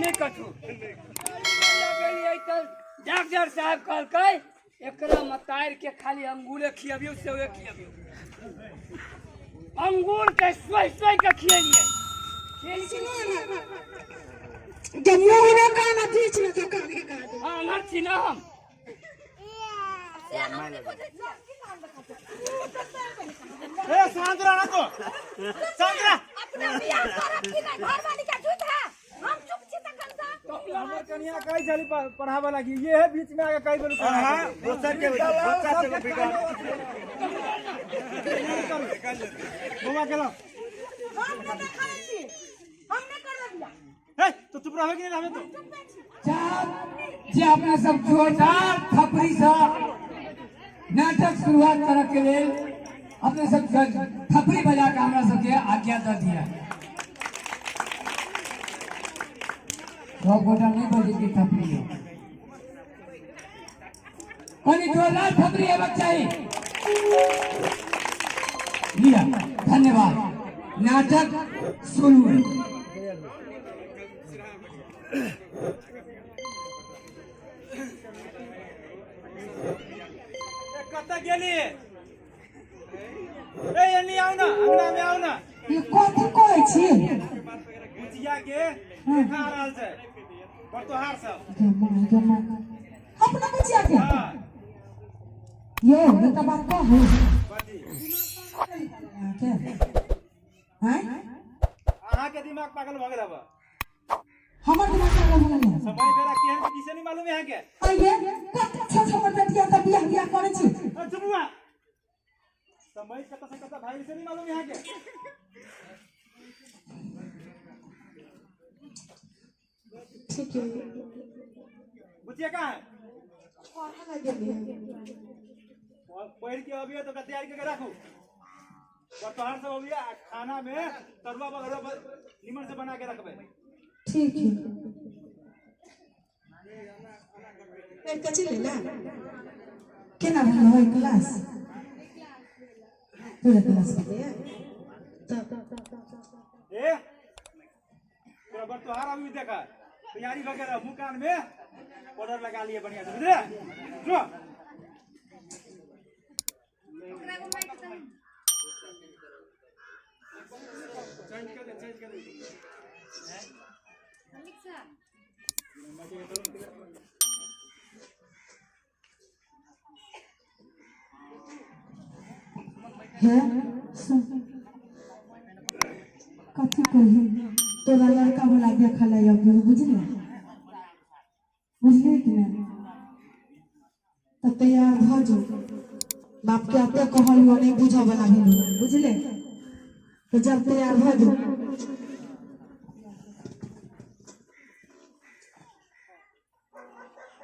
नहि कथू। गेलियै तऽ डॉक्टर साहब कहलकै एकरा मतार के खाली अंगूरे खियबियौ, सेवे खियबियौ। अंगूर के सोहि सोहि के खियलियै। जब मुंह ने कान अथी छी तो कान के कान। हाँ, अनहर छी ना हम। ए शांत रह ना तो, शांत रह। अपना बियाह करब कि नहीं? घरवाली के झूठ है, हम चुप छी तखन से। हमर कनिया कई छली पढ़ावे लगी, ये है बीच में आके कई बेर। हां, दोसर के बच्चा से बिगड़ बौआ गेलो। हम नहीं देखै छी, हम नहीं करब बियाह। ए तो चुप रहबे कि नहीं रहबे तो? जे अपना सब जोरदार थपड़ी से नाटक शुरुआत करे के लेल अपने सब थपड़ी बजा के हमरा सबके आज्ञा दे दिया। सब गोटा नहीं बजे की थपड़ी है, कनी जोरदार थपड़ी हेबाक चाही। लिया, धन्यवाद। नाटक शुरू है। कतऽ गेली? ए एनी आउ ना, अंगना में आउ ना। ई कथी कहै छी? बुचिया के देखा रहल छै बरतोहार सब। जमा जमा अपना बुचिया के? हाँ। यो एकटा बात कहू? कथी? अहाँके आँय? अहाँ के दिमाग पागल भऽ गेल हब। हमर दिमाग पागल भऽ गेल? समय बेरा केहन की से नहीं मालूम यहाँ के। आइए कते छै हमर बेटिया तऽ बियाह बियाह करै छी। ए, चुप हुआ। समय कतऽ से कतऽ भाई से नहीं मालूम यहाँ के। ठीक है। बुचिया कहाँ है? पढ़े लए गेलियै। पढ़ के अबियो तो तैयारी करके राखू। बरतोहार सब अबियो आ खाना में तरुआ वगैरह निमन से बना के रखबे। ठीक है। ए कथी लेला केना भेल होय क्लास? तोरा क्लास भेलैए तऽ ए तोरा बरतोहार अभी देखा तैयारी वगैरह, मुंह कान में पाउडर लगा लिए बढ़िया से, बुझले? जो चेंज कर दे, चेंज कर दे। हे सुन, कथी कही, तोरा लड़का वाला देखल लए अबियो, बुझले? बुझलियै कि नहि? तऽ तैयार भऽ जो। बाप के एते कहलियो नहि बुझऽ वाला भेलियो, बुझले? तऽ जब तैयार भऽ जो।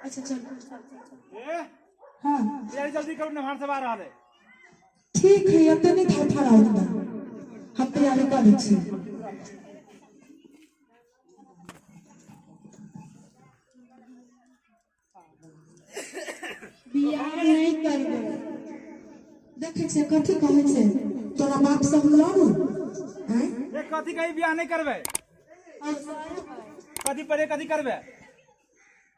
अच्छा चल। ए हाँ, तैयारी जल्दी करू, नहान सब आ रहल है। ठीक है, एते नहि थरथराउ, हमरा हम तैयारी करै छी। बियाह नहि करबै। देखै छियै कथी कहै छै तोरा बाप से हम लड़ू आँय? ए कथी कही बियाह नहीं करबे? कथी पढ़े कथी करबे?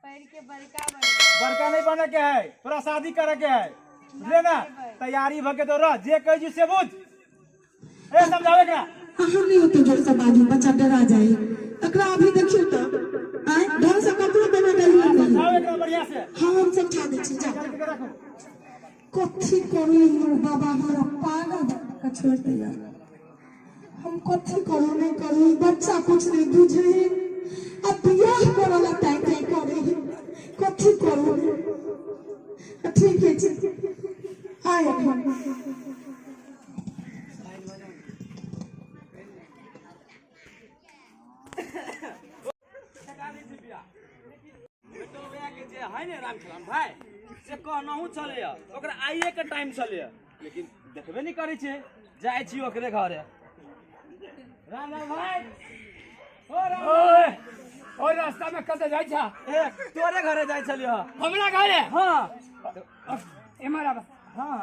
पढ़ के बड़का बनबै। बड़का नहीं बने के है, तोरा शादी करे के है, बुझले ना? तैयारी भके तो रह, जे कही छी से बुझ। ए समझावे एकरा। अहाँ नहि ओते जोर से बाजू, बच्चा डरा जाए। एकरा अभी देखियौ तऽ आँय ढंग से कपड़ो पहिना देलियै नहि। समझावे एकरा बढ़िया से। हाँ, हम समझा दै छी, जाउ। करके राखू। कथी करू हमर बाबा हमरा पागल बना कऽ छोड़ि दैया। हम कथी करू नहि करू, बच्चा कुछ नहि बुझे है आ बियाह करऽ ला ताई ताई करे है। कथी करू? ठीक है छै, आय एखन। जे है ने राम खेलावन भाई से कहनहु छलैया, ओकरा आइए के टाइम छलैया, लेकिन देखबे नहीं करै छै। जाइ छी ओकरे घरे। राम राम भाई। ओ राम। ओए ओए, रास्ता में कतऽ जाइ छा? ए तोरे घरे जाइ छलियै। हमरा घरे? हाँ। एम्हर आब। हाँ।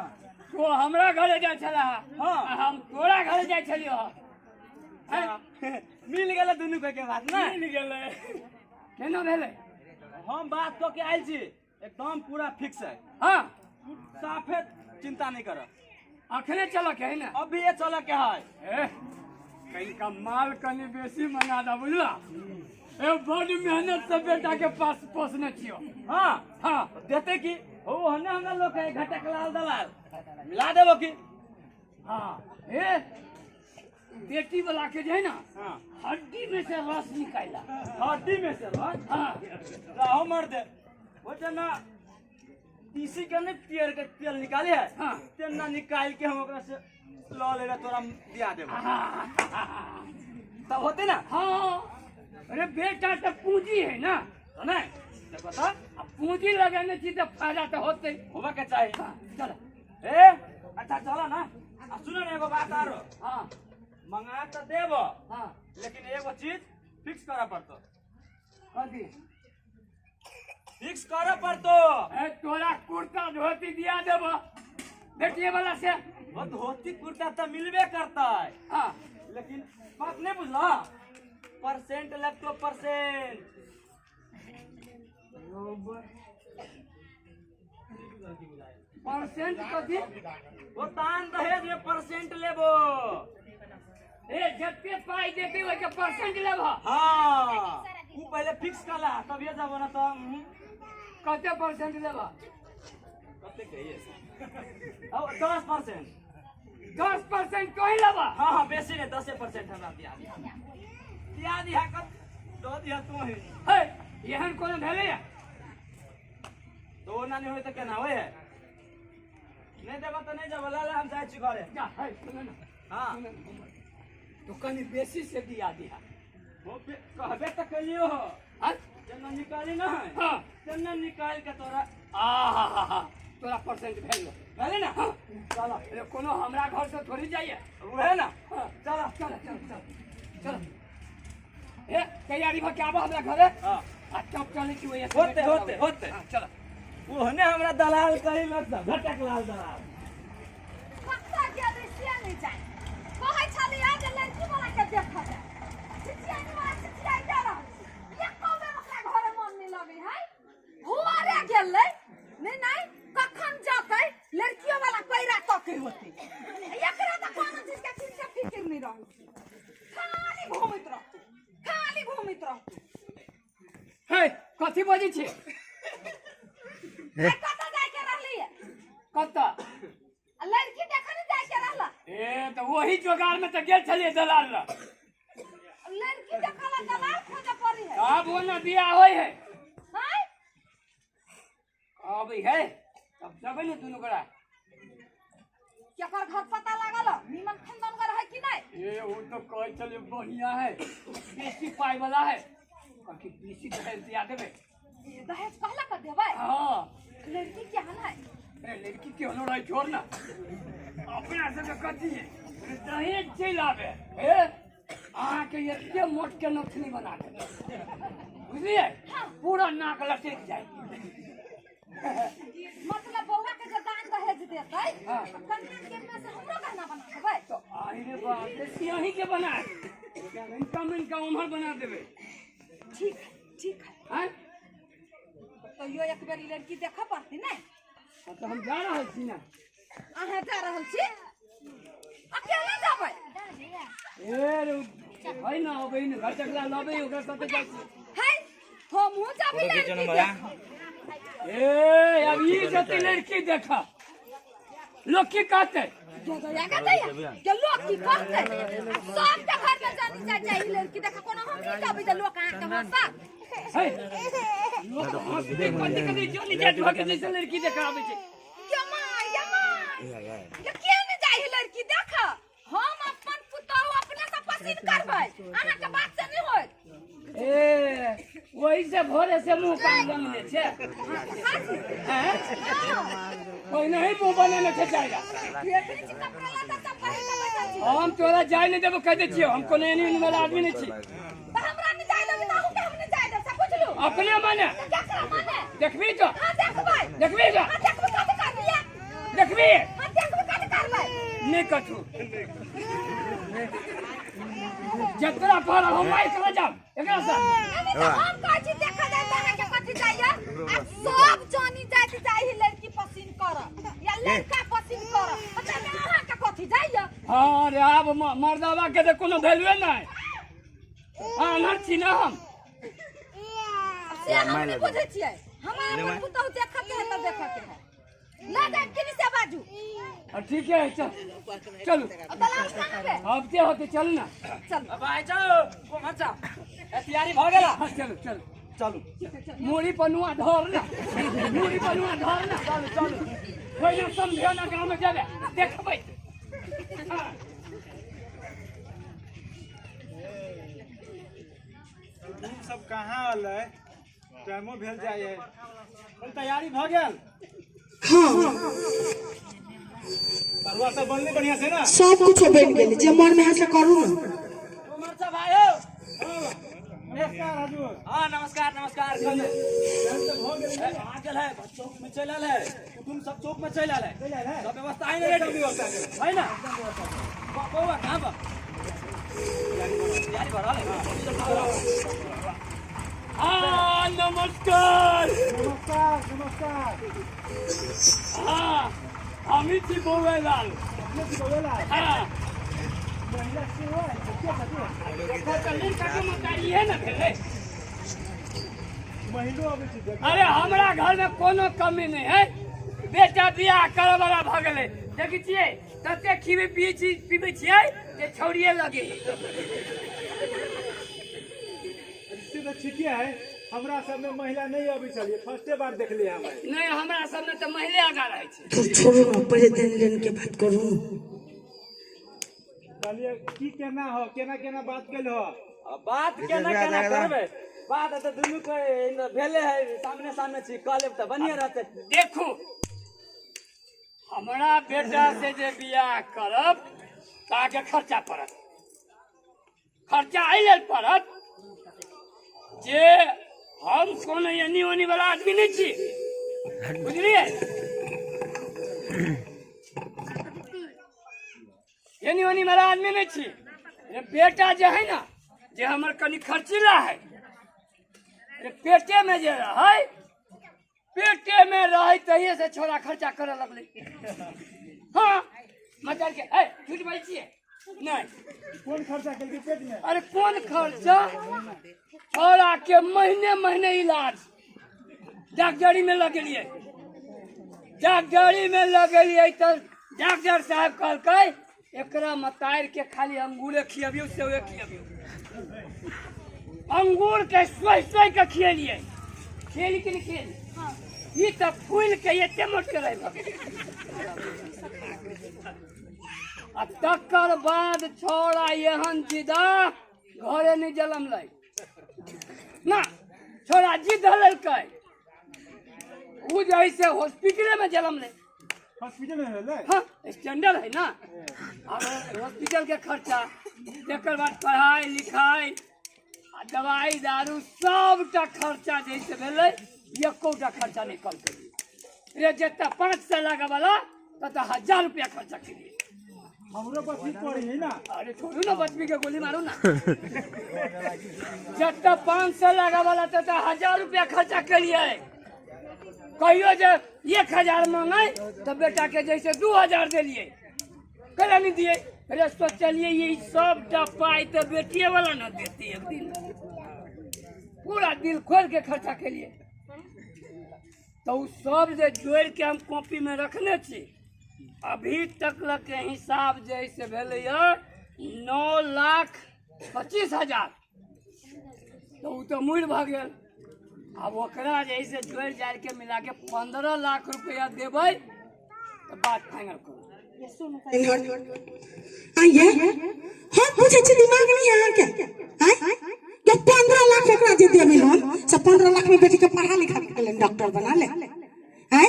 तो हमरा घरे जाइ छला? हाँ। आ हम तोरा घरे जाइ छलियो। मिल गेलै दुनू के बात ना। मिल गेलै। केना भेलै? हम बात कऽ के आयल छी, एकदम पूरा फिक्स है। हाँ, तू साफे चिंता नहीं कर। अखने चलऽ के है ना? अभी ये चलऽ के है। ए, कनिका माल कनि बेसी मंगा दा, बुझला? ए, बड़ मेहनत से बेटा के पास पोसने छियो। हाँ हाँ, देते की हो, हने हमरा लोग है घटक लाल दलाल मिला देबो की। हाँ, ए बेटी वाला के जे है ना, हाँ, हड्डी में से रस निकाला। हड्डी में से रस? हाँ। राहो मर दे, वो जना तीसी के नहीं पियर के तेल निकाले है। हाँ। तेना निकाल के हम ओकरा से ल लेले तोरा दिया देबो, तब होते ना। हाँ, अरे बेटा तो पूंजी है ना। तो नहीं तो बता, अब पूंजी लगाने छी तो फायदा तो होते होबा के चाही। हाँ, चलो। ए अच्छा चलो ना, आ सुनो ना एगो बात आरो। हाँ। मंगा तो देबो। हाँ। लेकिन एगो चीज फिक्स करे पड़तो। कथी? फिक्स करे पड़तो। ए, तोरा कुर्ता धोती दिया देबो बेटिए वाला से। वो धोती कुर्ता तो मिलबे करता है। हाँ। लेकिन बात नहीं बुझला, परसेंट लगतो, परसेंट। परसेंट कथी? वो दान दहेज में परसेंट लेबो। ए, जते पाई देते ओइ के परसेंट लेबो। हाँ, वो पहले फिक्स कला तब ये जाबो ना तो। कते परसेंट लेबो? कते कहिए? अब 10%। 10% तो ही लेबो? हाँ हाँ, बेसी नहीं, 10% हमरा दिया दिया, दिया दिया कर दो दिया तू ही। हे, एहन कोनो भेलैया? तो ना नहीं होय तो केना होय है? नहीं देबो तो नहीं जाबो, ला ला हम जाइ छी घरे। जा, हे सुन ना। हाँ। तो कनी बेसी से दिया दिया। वो कहबे तो कलियो हो। हाँ? जना निकाली ना है। हाँ। जना निकाल के तोरा आहा, तोरा परसेंट भेल भेलै ना। हाँ। चलो। अरे कोनो हमरा घर से थोड़ी जाइए। उहे ना। हाँ। चलो। चलो चलो चलो चलो। ए, तैयारी भ के आबो हमरा घरे। हाँ। आ तब चलै छी ओहि। होते होते होते। हाँ, चलो। ओहने हमरा दलाल कही लोग सब घटक लाल दलाल। कतऽ गेलै से नहि जानि। कहै छलियै जे लड़की वाला के देखऽ जाय, चिचियानी वाला चिचियाइते रहै छै। एको बेर ओकरा घरे मन नहि लगै है, भुआरे गेलै। नहि नहि, कखन जेतै लड़कियो वाला पैरा तकै होतै। एकरा तऽ कोनो चीज के चिंता फिकिर नहि रहै छै, खाली घुमैत रहतौ, खाली घुमैत रहतौ। हे, कथी बजै छी? आइ कतऽ जायके रहलैया? कतऽ? आ लड़की देखऽ नहि जायके रहला? ए, तऽ ओही जोगार में तऽ गेल छलियै दलाल लग। लड़की देखऽ ला दलाल खोजऽ पड़ी है? आब ओ ना बियाह होइ है। हैं? अबै है तब जबै ने दुनू गोरा। केकर घर पता लागल? नीमन खानदान घर है कि नहीं? ए, वो तो कहै छलियै बढ़िया है, बेसी पाई वाला है, कहलकै बेसी दहेज दिया देबै। ए, दहेज कहला कर देबै? हाँ। लड़की केहन है? ए, लड़की केहनो रहै छोड़ ना, अपना सबके कथी है, अरे दहेज चलि आबे। ए, अहाँके एते मोट के नथनी बना देबै, बुझलियै? पूरा नाक लटकि जाय। मतलब बौआ के जे दान दहेज देतै, हाँ। कन्या के में से हमरो गहना बना देबै? तो आहि रे बाप, बेसी अहीं के बना, इनका इनका उम्हर बना देबै। ठीक है, ठीक है। हैं? तैयो एक बेर ई लड़की देखऽ पड़तै ने। हाँ, तऽ हम जा रहल छी ने। अहाँ जा रहल छी? अकेले जेबै? ए रे, है ना, अबै ने घर चकला लबै ओकरा साथे जाइ छी। है, हमहूँ जेबै लड़की देखऽ। ए, अब ई जते लड़की देखा लोग की कहते? के लोग की कहते? आ सबके घर में जानी जाय जाय ई लड़की देखऽ, कोनो हम नहीं जेबै जे लोग अहाँके हँसत। है, लोग हँसते कथी कथी जोनी जात भऽ के जैसे लड़की देखा आबै छै। गे माय, गे माय, गे किया नहि जाइ है लड़की देखऽ? हम अपन पुतहु अपने से पसीन करबै, अहाँके बात से नहि होत। ए, वही से भोरे से मुंह कान रंगने छै। हैं? पहिने ही मुंह बनेने छै जाइला। देखै छी कपड़ा लत्ता सब पहिर कऽ बैठल छी। हम तोरा जाय नहि देबो, कहि दै छियौ, हम कोनो एनी ओनी वाला आदमी नहि छी। तऽ हमरा नहि जाय देबै तऽ अहूँके हम नहि जाय देब, से बुझलू? अपने माने। तऽ केकरा माने? देखबी तो। हाँ, देखबै। देखबी तो। हाँ, देखबै, कथी करबियै? देखबी। हाँ, देखबै, कथी करबै? नहि कथू। जतरा पर हम माइक लऽ जाब एकरा से। नहीं तो हम कहै छी देखा जाए त अहाँके कथी जाइए आ सब जानी जाइत जाई ही लड़की पसीन कर या लड़का पसीन कर, मतलब अहाँके कथी जाइए? हाँ रे, आब मर्दावा के तऽ कोनो वैल्यूए नहि। आन्हर छी ना हम। से हम नहि बुझै छियै, हमरा अपन पुतहु देखऽ के है तऽ देखऽ के है। ना जाए कि से बाजू। ठीक है, चल चलू। अब दलाल कहाँ पे? अब के होते, चल ना। चल भाई चलो, अच्छा तैयारी भऽ गेला? हाँ, चलू चलू चलू। मूड़ी पनुआ धर ना, मूड़ी पनुआ धर ना। चलू चलू। पहिने समझियो ना, गाँव में जेबे देखबै। हाँ। कुटुम सब कहाँ अलै? टाइमो भेल जाइए। तैयारी भऽ गेल? हाँ। तरुआ सब बनलै बढ़िया से ना? सब कुछ बनि गेल, जे मन में है से करू ना। कुमार साहब आयो। नमस्कार हजूर। हाँ, नमस्कार नमस्कार। टाइम तऽ भऽ गेल। आ गेल है, चौक में चलि आयल है, कुटुम सब चौक में चलि आयल है। चलि आयल है? सब व्यवस्था है ना रेडी? व्यवस्था है। है ना? बौआ कहाँ बा? तैयारी भऽ रहल है। हाँ, नमस्कार। नमस्कार नमस्कार। हाँ, हम ही छी बौएलाल। अपने की बौएलाल? हाँ। महिला सेहो है के छथिन? देखो तऽ लड़का के मतारी है ना भेलै। महिलो अबै छै देख। अरे हमरा घर में कोनो कमी नहीं है, बेटा बियाह करे वाला भऽ गेलै। देखै छियै तते खीबै पियै छी, पीबै छियै जे छौड़िए लगे। से तऽ ठीके है, हमरा सब में महिला नहीं अबै छलियै, फर्स्टे बार देखलियै हम आइ। नहीं, हमरा सब में तऽ महिले आगा रहै छै। तो छोड़ू ना, पहिले देन लेन के बात करू। कहलियै की केना हो, केना केना बात केल हो? अब बात केना केना करबै? बात तऽ दुनू के भेले है, सामने सामने छी, कह लेब तऽ बढ़िया रहतै। देखू, हमरा बेटा से जे बियाह करब तऽ अहाँके खर्चा पड़त। खर्चा एहि लेल पड़त जे हम कोनो एनी ओनी वाला आदमी नहि छी, बुझलियै? एनी ओनी वाला आदमी नहि छी। रे बेटा जे है ना, जे हमर कनि खर्चीला है। रे पेटे में जे रहै, पेटे में रहै तहिए से छोरा खर्चा करऽ लगलै। हाँ, मतलब के ए झूठ बाजै छियै? नहीं। कोन खर्चा केलकै पेट में? अरे कोन खर्चा, छोरा के महीने महीने इलाज, डॉक्टरी में लगेलियै, डॉक्टरी में लगेलियै तऽ डॉक्टर साहब कहलकै एकरा मतारि के खाली अंगूरे खियबियौ, सेवे खियबियौ। अंगूर के सोहि सोहि के खियलियै। खियली कि नहि खियली? ई तऽ फूलि के एते मोट के रहि भऽ गेल। आ तकर बाद छौड़ा एहन जिदा घरे नहि जलमलै ना, छौड़ा जिद लेलकै, उ जे है से हॉस्पिटले में जलमलै। हॉस्पिटल में भेलै? हाँ, स्टैंडर्ड है ना। अब हॉस्पिटल के खर्चा, तकर बाद पढ़ाई लिखाई आ दवाई दारू सबटा खर्चा जैसे भेलै, एकोटा खर्चा नहीं कम केलियै। रे जते 500 लागऽ वाला तते 1000 रुपया खर्चा केलियै। हमरो बचबी पड़ी है ना। अरे छोड़ू ना, बचबी के गोली मारू ना। जते 500 लागऽ वाला तते 1000 रुपया खर्चा केलियै। कहियो जे 1000 मांगे तऽ बेटा के जैसे 2000 देलियै, कैला नहीं दिए? अरे सोचलिए ये सबटा पाई तऽ बेटिए वाला न देती एक दिन। पूरा दिल खोल के खर्चा केलिए। तो उ सब जे जोड़ के हम कॉपी में रखने छी, अभी तक लग के हिसाब जैसे भेलैया 9,25,000। तो उ तो मुड़ भऽ गेल। आब ओकरा जैसे जोड़ जाड़ के मिला के 15 लाख रुपया देबै तऽ बात फाइनल करू। आइए, हम पूछै छी दिमाग नहीं है अहाँके? आँय, जब 15 लाख ओकरा जे देबै हम, से 15 लाख में बेटी के पढ़ा लिखा के लेल डॉक्टर बना ले। आँय,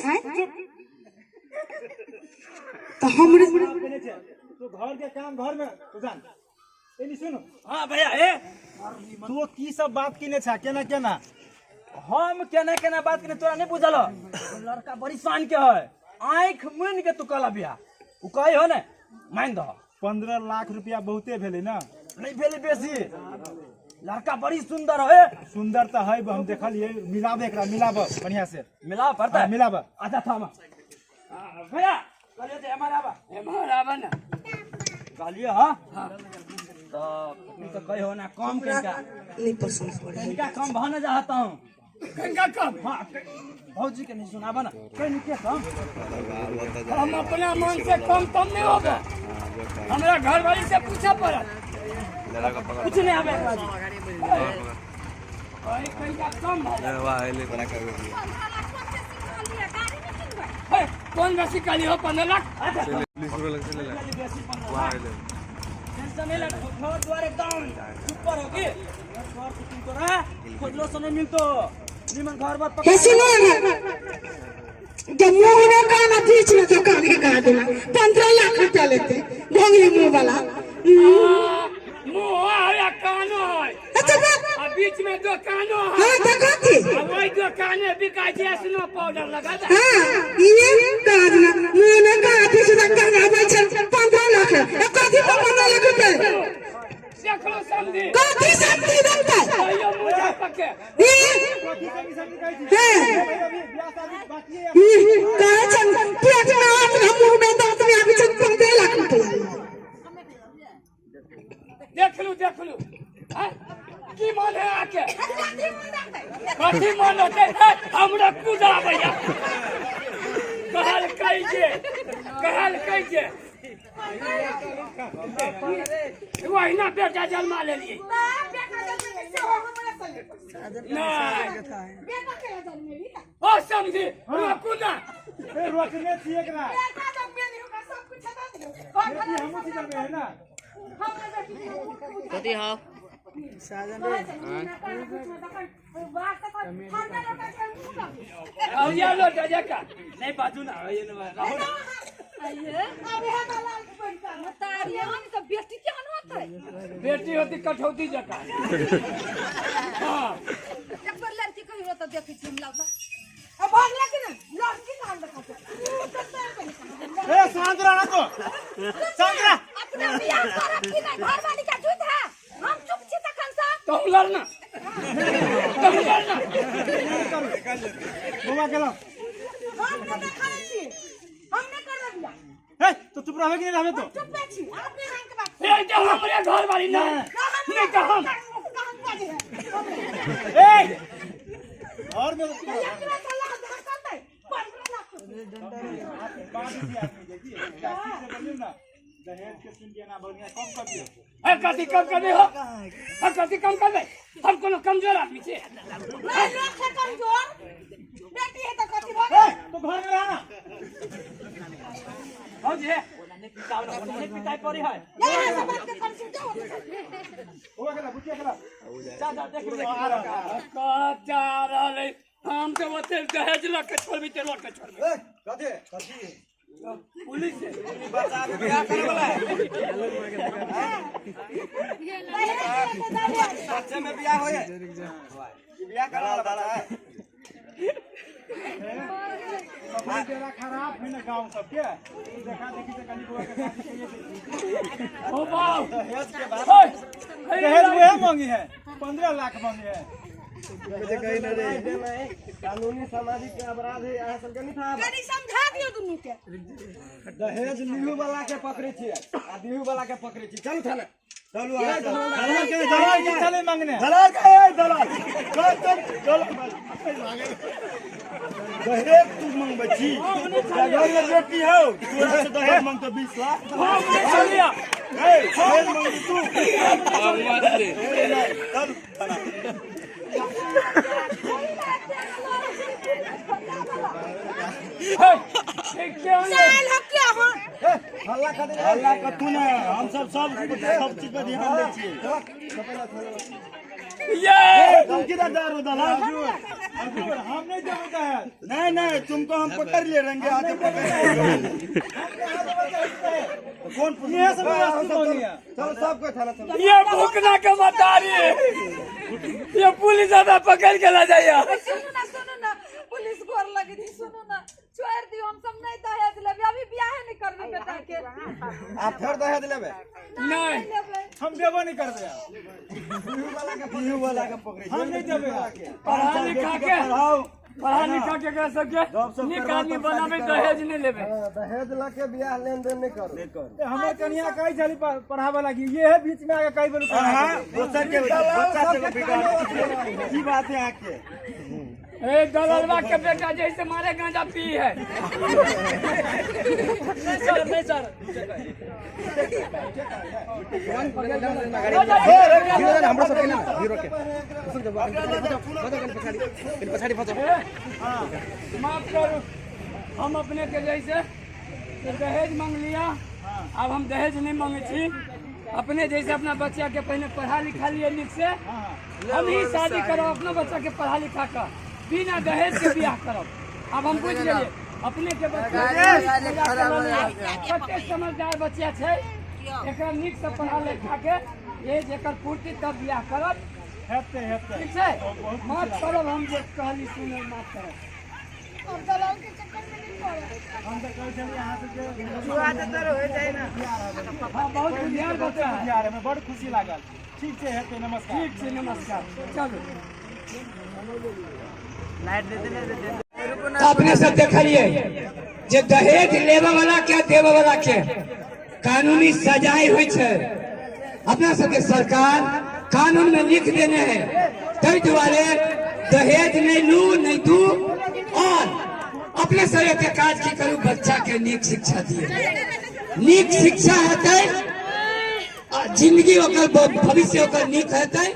तऽ हमरे तू घर के काम घर में तू जान। एनी सुन। हाँ भैया, ए तू की सब बात केने छा, केना केना? हम केना केना बात केने तोरा नहीं बुझल? लड़का बड़ी शान के है, आँख मुन के तू कहला बियाह, उ कहे हो ने मान दह। 15 लाख रुपया बहुते भेलै ना? नहीं भेलै बेसी। लड़का बड़ी सुंदर है। सुंदर तो है, हम देखलिए। मिलाबे एकरा, मिलाब बढ़िया से। मिलाव पड़ता है। हाँ, मिलाब। अच्छा थाम भैया, कहलिए जे एम्हर आबा। एम्हर आबा ना। कहलिए हाँ तो तू तो कही हो ना कम कनिका। नहीं पसंद पड़े। कनिका कम भ न जाता हूँ। कनिका कम? हाँ, भौजी के नहीं सुनाबा ना, कनिके कम। हम अपना मन से कम तम नहीं होगा, हमरा घरवाली से पूछा पड़त। कुछ नहीं आबे एकरा जी। अरे कनिका कम भ जाए। 15 लाख कौन से सिखलिए? गाड़ी में किनबै? हे, कौन रसी काली हो 15 लाख? बेसी 15 लाख टेंशन नहीं लग। घर द्वार एकदम सुपर हो की घर कुटुम तो रहा खोजलो से नहीं मिलतो निमन घर बार। हे सुनो ना, जब मुंह में काना बीच में दुकान के कहा देना 15 लाख रुपया लेते भोंगली मुंह वाला। मुँह है या कानो है? अच्छा बात। आ बीच में दुकानो है। हाँ तो कथी? आ वही दुकाने बिकाय छै स्नो पाउडर लगा दे। हाँ ये कहा देना मुंह में काना बीच में दुकान आबै छै 15 लाख ए कथी पर 15 लाख रुपया? देखलो समझी। कथी समझी बनता? कहियो मुझे पके। ई कथी संगी संगी कहै छी? हाँ। अभी बियाह शादी बाकी है। ई कहै छन पेट में अपना मुंह में दांत में आबै छै 15 लाख रुपया। देखलू देखलू हैं? की मन है आके? कथी मन होते? हमरा कूदा भैया कहल कै जे, कहल कै जे वहिना बेटा जन्मा लेलिए। बेटा जन्मेली सेहो हमरा संगे। नहीं। बेटा के जन्मेली? ओ समझी, रोकू ना। ए, रोकने छी एकरा। बेटा जन्मेली ओकरा सब कुछ दऽ दियौ। बेटी हमहूँ छी जन्मे है ना। हमरा बेटी कथी हौ? और ये लो जका। नहीं बाजू ना, ये ना राहुल। बेटी केहन होतै? बेटी होती कठौती जका। हाँ। एक बेर लड़की कहियो तऽ देखै छी हम। लाउ तऽ अब भागला कि नहि लड़की कहाँ देखा छै? ए, शांत रह ना तो, शांत रह। अपना बियाह करब कि नहि? घरवाली के झूठ है, हम चुप छी तखन से। तुम लड़ना, तुम लड़ना। बौआ गेलो। हम नहि देखै छी, हम नहि करबै बियाह। ए, तो चुप रहबे कि नहीं रहबे तो? चुप छी अपने रंग के बात। ए तो हमरे घर वाली ना नहीं तो हम कहाँ बाजे है? ए, घर में एकरा से लाख धकतै 15 लाख। बात छी आदमी देखिए से बोलियो ना, दहेज के सुन के ना बढ़िया कम कर दियो। ए कथी कम करबे हो? हम कथी कम करबे? हम कोनो कमजोर आदमी छी? नहीं, लोग है कमजोर, बेटी है तो कथी भऽ ए, तो घर में रह ना। भौजी हे, ओना नहीं पिटाओ ना, ओना नहीं पिटाई पड़ी है। नहीं सब बात के कंफ्यूज हो। बौआ गेला, बुचिया गेला। जा जा देख देख। आ रहा। कहाँ जा रहल है? हम तो ओते दहेज लऽ के छोड़बी ते लऽ के छोड़बी। कथी कथी? पुलिस से। बच्चे में बियाह होए, बियाह करे वाला बच्चा है। सब बेरा खराब है ना गांव सबके, देखा देखी से कनी बौआ के शादी करिए दै छी। ओ बाप। दहेज के बाद हे, दहेज वह मांगी है, 15 लाख मांगी है। कानूनी सामाजिक अपराध है, अहाँ सबके नहीं था। कनी समझा दियौ दुनू के। दहेज लिहू वाला के पकड़े छियै आ दिहू वाला के पकड़े छी। चलू थाना चलू। दलाल के, दलाल के चले मांगने। दलाल के, ए दलाल, चल चल चल। दहेज तू मंगबै छी? घर में बेटी हौ, तोरा से दहेज मंगतो 20 लाख? हम नहीं चलिया। ए, दहेज मंगबी तू? ए, नहीं, चल थाना। हे, ठीक के होंगे? साल हो क्या हो? हल्ला हल्ला कथू ने, हम सब सब सब चीज पर ध्यान दै छियै। ये तुम किधर जा रहे हो दलाल? हजूर, हम नहीं देबे दहेज। नहीं नहीं, तुमको हम पकड़ लिए रंगे हाथ पकड़ लिए। कौन? ये सब वस्तु मांगी है। चलो सबको थाना चलो। ये भूखना के मतारी, ये पुलिस हमें पकड़ के ला जाइए। सुनू ना, सुनू ना, पुलिस गोर लगी थी, सुनू ना, छोड़ दियो, हम सब नहीं दहेज लेबै, अभी बियाहे नहीं करबै। देबै बेटा के। आ फेर दहेज लेबै? नहीं। लेबै। हम देबो नहीं करबै। बिहू वाला के पकड़ै हम नहीं देबै। पढ़ा लिखा के, पढ़ा लिखा के एकरा सबके नीक आदमी बनाबे, दहेज नहीं लेबे। दहेज लके बियाह लेन देन नहीं करू, नहीं करू। हमर कनिया कहै छली पढ़ाबे लागी, ये है बीच में आके कहि बोलू। हां, दोसर के बच्चा सब बिगाड़ की बात है आके। ए दलालवा के बेटा जैसे मारे गांजा पी है। नहीं सर, नहीं सर। हाम्रो सबके ना हिरो के पछाड़ी पछाड़ी। माफ करू, हम अपने के जैसे दहेज मांग लिया, अब हम दहेज नहीं मांगे छी। अपने जैसे अपना बच्चा के पहले पढ़ा लिखा लिए निक से, हम ही शादी करब अपना बच्चा के पढ़ा लिखा कर, बिना दहेज के बियाह करब। अब हम बुझ गेलिए अपने के बच्चा कते समझदार बच्चा छै, एकरा नीक से पढ़ा लिखा के ये जेकर पूर्ति तब बियाह करब। हेतै हेतै। ठीक छै, माफ करब हम जे कहली सुनै, माफ करब। हम दलाल के चक्कर में नहीं पड़े। हम तऽ कहै छलियै अहाँ सबके हाँ, बहुत बुधियार बच्चा है। बिहार में बड़ खुशी लागल। ठीक छै, हेतै, नमस्कार। ठीक छै, नमस्कार। चलू। अपने सब देखलिए जे दहेज लेबे वाला के देबे वाला के कानूनी सजाए होइ छै। अपना सबके सरकार कानून में लिख देने है, ताहि दुआरे दहेज नहीं लू नहीं दू। और अपने सब के काज की करू, बच्चा के नीक शिक्षा दिए। नीक शिक्षा हेतै जिंदगी ओकर, भविष्य ओकर नीक हेतै।